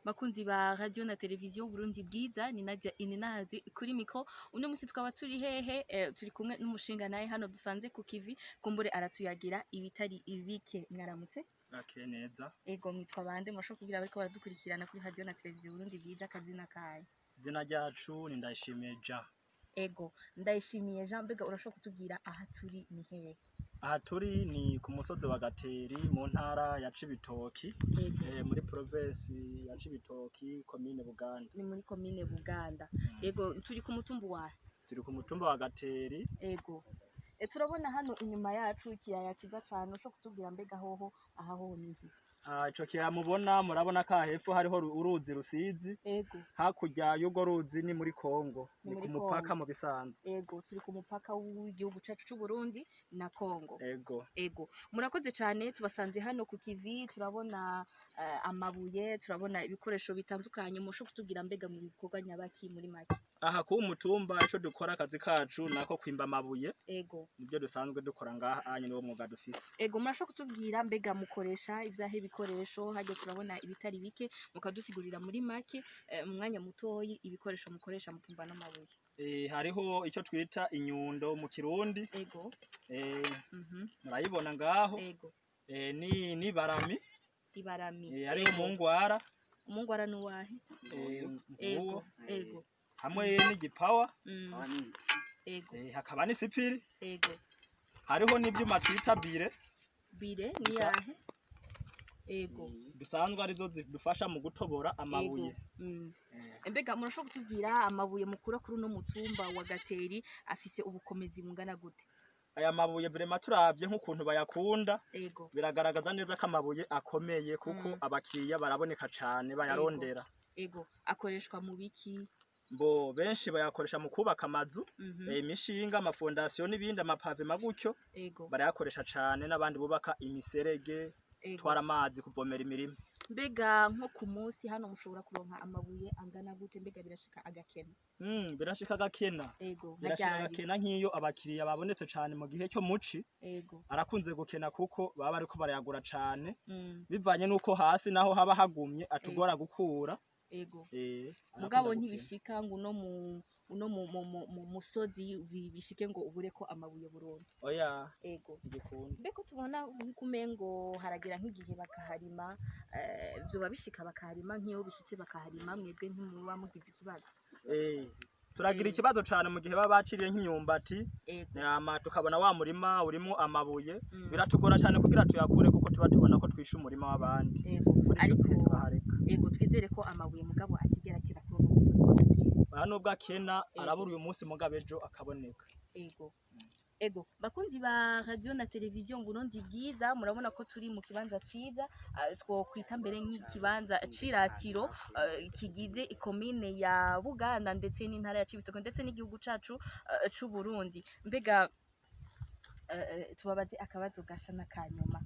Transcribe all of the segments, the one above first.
Bakunzi ba radio na televiziyo Burundi Bwiza, ni Nadia Ininazi kuri micro. Uno musi tukaba turi hehe? Turi kumwe n'umushinga naye hano dusanze ku kivi, kumbure aratuyagira ibitari ibike. Mwaramutse? Bwakeye neza. Ego, mwitwa bande? Murashobora kugira bariko baradukurikirana kuri radio na televiziyo Burundi Bwiza akazina kayo? Izina ryacu ni Ndayishimiye Jean. Ego, Ndayishimiye Jean, mbega urashobora kutubwira aha turi ni hehe? Aha turi ni ku musozi wa Gateri mu ntara ya Cibitoki, muri provinsi ya Cibitoki, komine Buganda. Ni muri komine Buganda. Ego, turi ku mutumba wahe? Turi ku mutumba wa Gateri. Ego. Turabona hano inyuma yacu ikiyaya ciza cane. Ushobora kutubwira mbega hoho aha hoho ni he? Ah, ico kiyaya mubona, murabona ka hepfo hariho uruzi Rusizi. Hakurya y'urwo ruzi ni muri Kongo, Ni ni muri ku mupaka Kongo. mu bisanzwe. Ego, turi ku mupaka w'igihugu cacu c'u Burundi na Kongo. Ego. Ego, murakoze cane. Tubasanze hano ku kivi, turabona amabuye, turabona ibikoresho bitandukanye. Mushobora kutubwira mbega mu bikorwa nyabaki muri make? Aha ku mutumba ico dukora, akazi kacu nako kwimba amabuye. Nibyo dusanzwe dukora ngaha anye, niwo mwuga dufise. Ego, murashobora kutubwira mbega mukoresha ivyahe bikoresho? Harya turabona ibitari bike, mukadusigurira muri make, mu mwanya mutoyi, ibikoresho mukoresha mu kwimba n'amabuye. Hariho icyo twita inyundo mu Kirundi. Murayibona ngaho. Ni barami. Ibarami. Hariho umungwara. Umungwara nuwahe? Nguwo. Hamwe n'igipawa. Hakaba n'isipiri. Hariho n'ivyuma twita bire. Bire ni yahe? Ego. Dusanzwe arizo zidufasha mu gutobora amabuye. Ego. Mbega murashobora kutubwira amabuye mukura kuri uno mutumba wa Gateri afise ubukomezi bungana gute? Aya mabuye vraiment, turavye nk'ukuntu bayakunda, biragaragaza neza ko amabuye akomeye, kuko abakiriya baraboneka cane bayarondera. Ego, akoreshwa mu biki? Mbo benshi bayakoresha mu kubaka amazu, imishinga, amafondasiyo n'ibindi, amapave magutyo. Barayakoresha cane n'abandi bubaka imiserege twara amazi kuvomera imirima. Mbega nko ku munsi hano mushobora kuronka amabuye angana gute? Mbega birashika agakena? Birashika agakena. Ego, nka Birashika ryari? agakena nk'iyo abakiriya babonetse cane mu gihe cyo muci. Arakunze gukena kuko baba bariko barayagura cane, bivanye n'uko hasi naho haba hagumye atugora gukura. Arakunda Mugabo gukena. ntibishika ngo uno mu musozi bishike ngo ubureko amabuye burundu? Oya. Igikunda. Mbeko tubona nk'ukumengo haragira nk'igihe bakaharima, vyoba bishika bakaharima? Nk'iyo bishitse bakaharima, mwebwe ntimuba mugize ikibazo? Turagira ikibazo cane mu gihe baba baciriye nk'imyumbati, hama tukabona wa murima urimwo amabuye, biratugora cane kugira tuyakure, kuko tuba tubona ko twishe umurima w'abandi. Muri ico Ariko gihe turahareka. Ego, twizere ko amabuye mugabo atigera akena kuri uno musozi wa Gateri. Aha nubwo akena, arabura uyu munsi, mugabo ejo akaboneka. Ego, bakunzi ba radio na televiziyo Burundi Bwiza, murabona ko turi mu kibanza ciza, twokwita mbere nk'ikibanza ciratiro, kigize ikomine ya Buganda ndetse n'intara ya Cibitoke ndetse n'igihugu cacu c'u Burundi. Mbega tubabaze akabazo gasa n'akanyuma,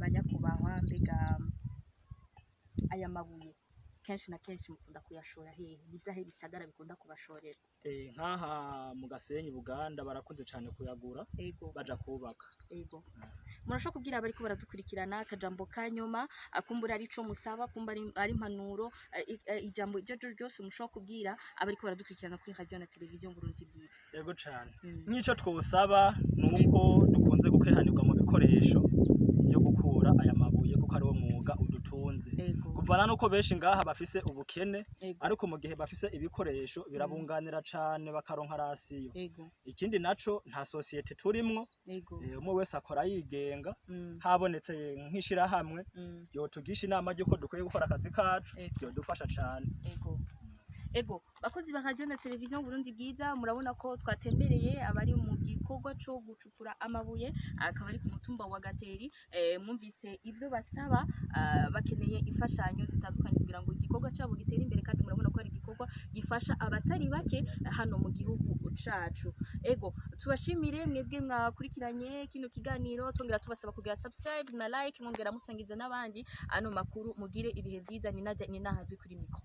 banyakubahwa, mbega aya mabuye kenshi na kenshi mukunda kuyashora hehe? Ni vyahe bisagara bikunda kubashorera? Nk'aha mu Gasenyi, Buganda, barakunze cane kuyagura baja kubaka. Ego. Murashobora kubwira abariko baradukurikirana akajambo ka nyuma, akumbura ari ico musaba, kumba ari impanuro, ijambo iryo ariryo ryose mushobora kubwira abariko baradukurikirana kuri radio na televiziyo Burundi Bwiza. Ego cane. Nk'ico twosaba ni uko dukunze gukehanirwa mu bikoresho byo gukura aya mabuye, kuko ariwo mwuga udutunze. Kuvana nuko benshi ngaha bafise ubukene, ariko mu gihe bafise ibikoresho birabunganira cane, bakaronka ration. Ikindi naco, nta sosiyete turimwo, umwe wese akora yigenga. Habonetse nk'ishirahamwe yotugisha inama ry'uko dukwiye gukora akazi kacu, yodufasha cane. Ego, bakozi ba radio na televiziyo Burundi Bwiza, murabona ko twatembereye abari mu gikorwa co gucukura amabuye, akaba ari ku mutumba wa Gateri. Mwumvise ivyo basaba, bakeneye imfashanyo zitandukanye kugira ngo igikorwa cabo gitere imbere, kandi murabona ko ari igikorwa gifasha abatari bake hano mu gihugu cacu. Ego, tubashimire mwebwe mwakurikiranye kino kiganiro, twongera tubasaba kugira subscribe na like, mwongera musangiza n'abandi ano makuru. Mugire ibihe vyiza. Ni Nadia Ninahazwi kuri micro.